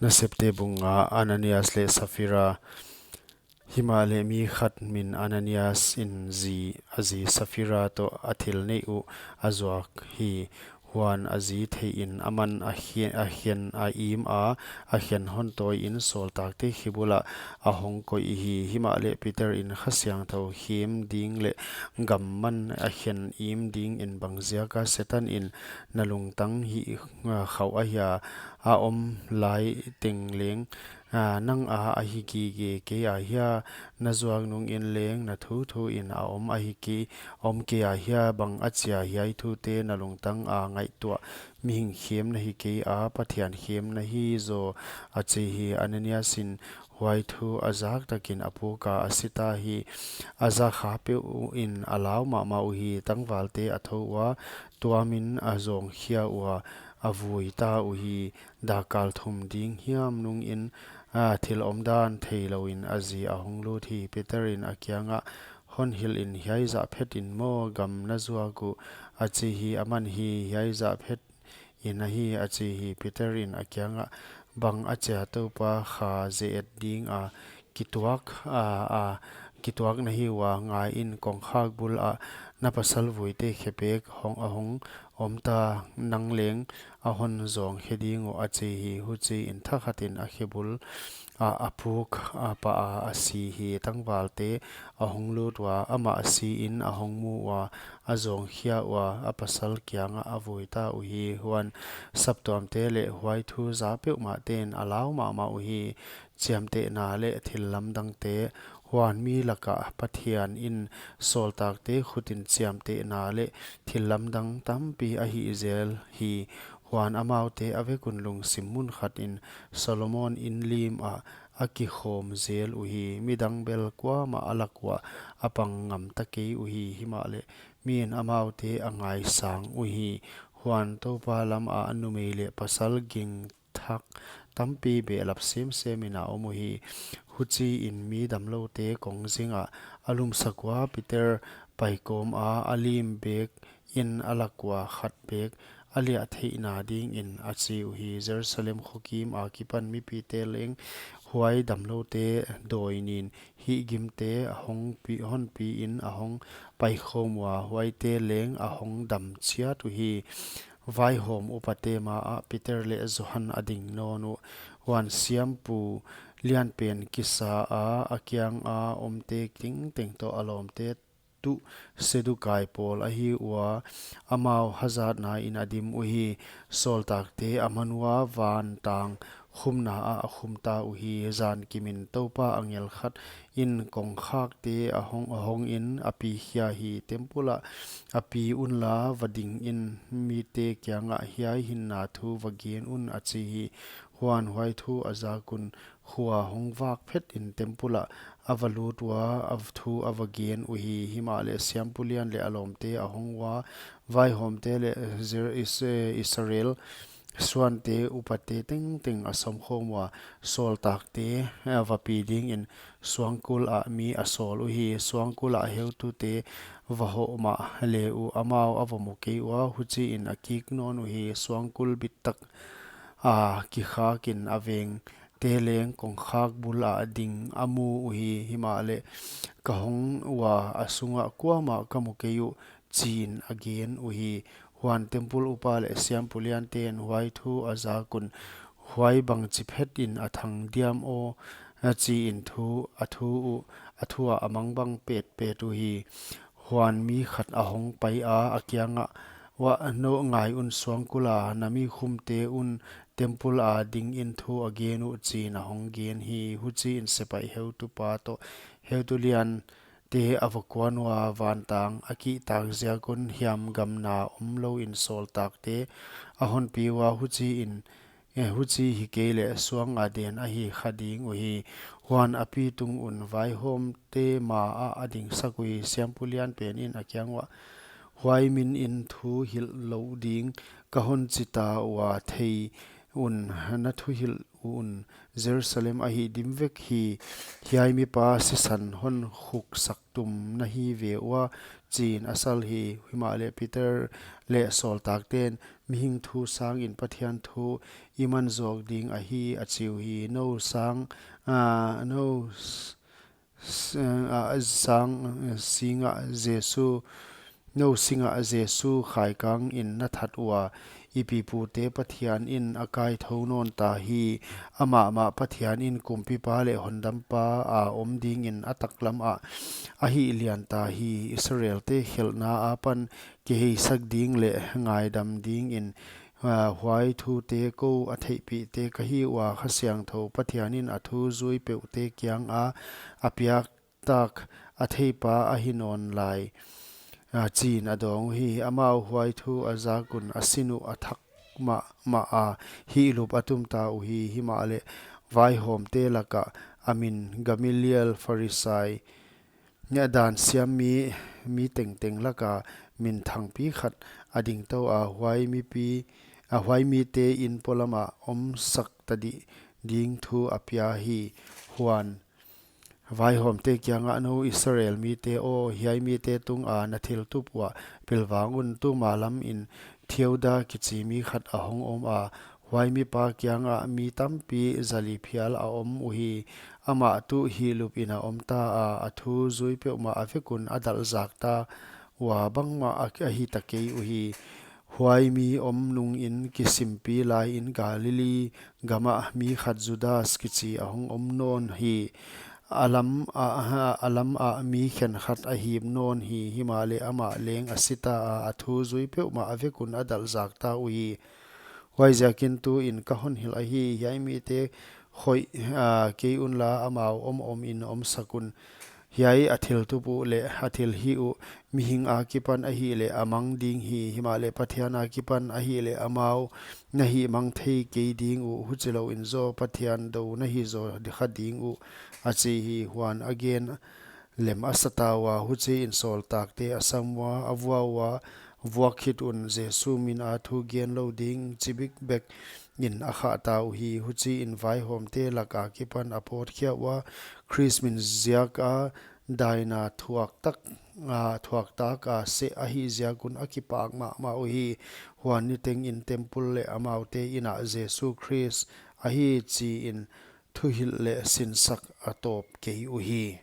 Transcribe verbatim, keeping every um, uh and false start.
Nasepte bung nga. Ananias leh Saphira. Himahleh mi khat min Ananias in zi, a zi Saphira toh a thil neih uh a zuak hi. Huan a zi theihin aman a khen, a khen a im a, a khen hon tawiin sawltakte khebul ah a hong koih hi. Himahleh Peter in Kha Siangthou khem ding leh gam man a khen im dingin, bangziaka Setan in na lungtang hih khauh ahia? A om lai teng leng, a, nang a ahi gige kei ahia? Na zuak nungin leng na thuthuin a om ahi kei, om kei ahia? Bang achia hiai thute na lungtang a ngaihtuah? Mihing khem na hi kei a, Pathian khem na hi zaw, a chi hi. Ananias in huai thu a zak takin a puk a, a si ta hi. A zakha peuhin a lau mahmah uhi. Tangvalte a thou ua, tuamin a zawngkhia ua, a vui ta uhi. Dakkal thum ding hiam nungin, a, thil omdan theilouin a zi a hong lut hi. Peter in a kiangah, Hon hilhin, hiai zah phetin maw gam na zuak uh? a chi hi. Aman hi, Hiai zah phetin ahi, a chi hi. Peter in a kiangah, Bang achia Toupa, kha ze-et dinga kituak, a, a, kituak na hi ua? Ngaiin, kongkhak bul ah na pasal vuite khepek hong, a hong om ta, nang leng a hon zawngkhe ding uh, a chi hi. Huchiin thakhatin a khebul ah a puk a pah a, a si hi. Tangvalte a hong lut ua, amah siin a hong mu ua, a zawngkhia ua, a pasal kiangah a vui ta uhi. Huan saptuamte leh huai thu za peuhmahte'n a lau mahmah uhi. Chiamtehna leh thillamdangte. Huan mi lakah Pathian in sawltakte khutin chiamtehna leh thillamdang tampi a hih zel hi. Huan amaute a vek un lungsim mun khatin Solomon in lim ah a kikhawm zel uhi. Midang bel kuamah a lak uah a pang ngam ta kei uhi. Himahleh mi'n amaute a ngaisang uhi. Huan Toupa lam ah numei leh pasal ging thak tampi behlap semsemin a om uhi. Huchiin mi damloute kong zingah a lumsak ua, Peter paikawm a, a lim bek in a lak ua khat bek a liah theihna dingin, a chi uhi. Jerusalem khokim akipan mipite leng huai damloute dawi nin hihgimte a hong pi, hon piin a hong paikhawm ua, huaite leng a hong dam chiat uhi. Vaihawm upate ma ah Peter leh Johan a ding nawn uh. Huan siampu lianpen kisa a, a kianga omte tengteng toh a lawmte tuh Sedukai pawl ahi ua, amau hazatnain a dim uhi. Sawltakte a man ua, vantang khumna ah a khum ta uhi. Zankimin Toupa angel khat in kongkhakte a hong, a hongin a pi khia hi. Temple ah a pi unla, va dingin mite kiangah hiai hinna thu va gen un, a chi hi. Huan huai thu a zak un khua hong vak phetin temple ah a va lut ua, a thu a va gen uhi. Himahleh siampu lian leh a lawmte a hong ua, vaihawmte leh Jer-, Is-, eh, Israel suante upate tengteng a sawmkhawm ua, sawltakte, eh, va pi dingin suangkul ah mi a sawl uhi. Suangkul ah heutute va hoh mahle uh, amau a va mu kei ua, huchiin a kik nawn uhi. Suangkul bittak a kikhakin a vengte leng kongkhak bul ah ding a mu uhi. Himahleh ka hong ua, a sungah kuamah ka mu kei uh, chiin a gen uhi. Huan temple upa leh siampu liante'n huai thu a zak un, huai bangchi phetin a thang diam aw, a chiin thu, a thu uh, a thu ah a mangbang petpet uhi. Huan mi khat a hong pai a, a kiangah, Ua, nou ngai un, suangkul a na mi khumte un temple a dingin thu a gen uh, chiin a hong gen hi. Huchiin sepaih heutupa toh heutu lian te a va kuan ua, vantang a kihtak ziak un hiamgamna omlouin sawltakte a hon pi ua, huchiin, eh, huchi hi kei leh suang a den ahi kha ding uhi. Huan a pi tung un vaihawmte ma ah a dingsak uhi. Siampu lianpen in a kiang uah, Huai minin thu hilh lou ding ka hon chi ta ua, thei un, na thuhilh un Jerusalem a hihdim vek hi. Hiai mipa sisan hon khuksak tum na hi ve ua, chiin a sal hi. Himahleh Peter leh sawltakte'n, "Mihing thu sangin Pathian thu i man zawk ding ahi," a chi uhi. "Nou sang, ah, nou s-, s-, ah, sang, singa Jesu, nou singa Jesu khaikang in na that ua, i pipute Pathian in a kaitho nawn ta hi. Amah mah Pathian in kumpipa leh hondampa a om dingin a taklam ah a hihlian ta hi. Israelte khelhna apan kiheisak ding leh ngaidam dingin, ah, huai thute kou a theihpihte ka hi ua, Kha Siangthou Pathian in a thu zui peuhte kianga a piak tak a theipa ahi nawn lai," ah, chiin a dawng uhi. Amau huai thu a zak un a sin uh a thak mahmah a, hihlup a tum ta uhi. Himahleh vaihawmte lakah a min Gamaliel, Pharisai, nia dan siam mi, mi tengteng laka minthangpi khat a ding tou a, huai mipi, a huai mite in polamah omsak ta di-, ding thu a pia hi. Huan vaihawmte kiangah, "Nou Israel mite aw, hiai mite tunga na thil tup uah pilvang un, tuma lam in Theuda kichi mi khat a hong om a, huai mipa kiangah mi tampi zali phial a om uhi. Amah tuh hihlup in a om ta a, a thu zui peuhmah a vek un a dalh zak ta ua, bangmah a, a hi ta kei uhi. Huai mi om nungin kisimpi laiin Galilee gamah mi khat Judas kichi a hong om nawn hi. A lam ah, a lam ah mi khenkhat a hip nawn hi. Himahleh amah leng a si ta a, a thu zui peuhmah a vek un a dalh zak ta uhi. Huaiziakin tuin ka hon hilh ahi, hiai mite khoih, ah, kei unla, amau om om in omsak un. Hiai a thil tup uh leh a thilhih uh mihing akipan ahihleh a mang ding hi. Himahleh Pathian akipan ahihleh amau na hihmang thei kei ding uh, huchilouin zaw Pathian dou na hi zaw kha ding uh," a chi hi. Huan a gen lem a sa ta ua, huchiin sawltakte a sam ua, a vua ua, vuak khit un Jesu mina thu gen lou ding chibik bek in a khah ta uhi. Huchiin vaihawmte laka kipan a pawt khia ua, Khrist min ziaka daina thuak tak, ah, thuak taka seh ahih ziak un a kipak mahmah uhi. Huan nitengin temple leh amaute inah Jesu Khrist ahi chiin thuhilh leh sinsak a tawp kei uhi.